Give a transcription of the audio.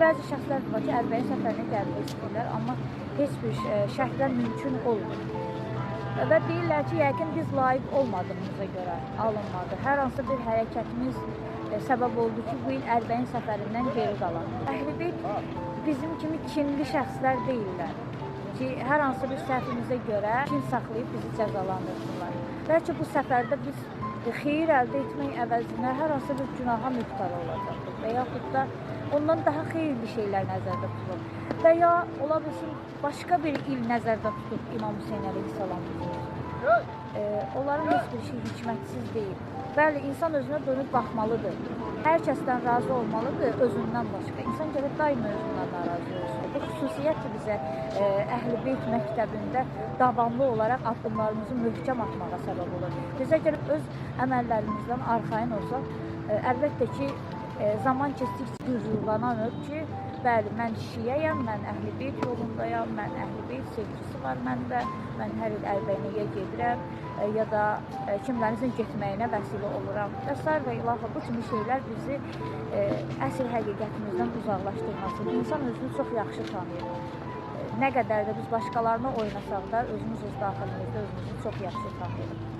Bəzi şəxslər var ki, Ərbəin səfərinə gəlmək istəyirlər, amma heç bir şərtlər mümkün olmur. Və deyirlər ki, yəqin biz layiq olmadığımıza görə alınmadı. Hər hansı bir hərəkətimiz səbəb oldu ki, bu il Ərbəin səfərindən geri qalaq. Əhl-i Beyt bizim kimi kinli şəxslər deyillər ki, hər hansı bir səhvimizə görə kin saxlayıb bizi cəzalandırsınlar. Bəlkə bu səfərdə biz xeyir əldə etmək əvəzinə hər hansı bir günaha mübtəla olacaqdıq və yaxud da ondan daha xeyirli şeylər nəzərdə tutulur. Və ya ola bilsin başqa bir il nəzərdə tutub İmam Hüseyn əleyhissalam bizim üçün. Onların heç bir şey hikmətsiz deyil. Bəli, insan özünə dönüb baxmalıdır. Hər kəsdən razı olmalıdır, özündən başqa. İnsan gərək daima özündən narazı olsun. Bu xüsusiyyətdir bizə Əhl-i Beyt məktəbində davamlı olaraq addımlarımızı möhkəm atmağa səbəb olur. Biz əgər öz əməllərimizdən arxayın olsaq, əlbəttə ki, zaman keçdikcə qürurlanarıq ki, bəli, mən şiəyəm, mən Əhl-i Beyt yolundayam, mən Əhl-i Beyt sevgisi var məndə, mən hər il Ərbəyinəyə gedirəm ya da kimlərinizin getməyinə vəsilə oluram və sair və ilaxır. Bu kimi şeylər bizi əsl həqiqətimizdən uzaqlaşdırmasın. İnsan özünü çox yaxşı tanıyır. Nə qədər də biz başqalarına oynasaq da özümüz öz daxilimizdə özümüzü çox yaxşı tanıyırıq.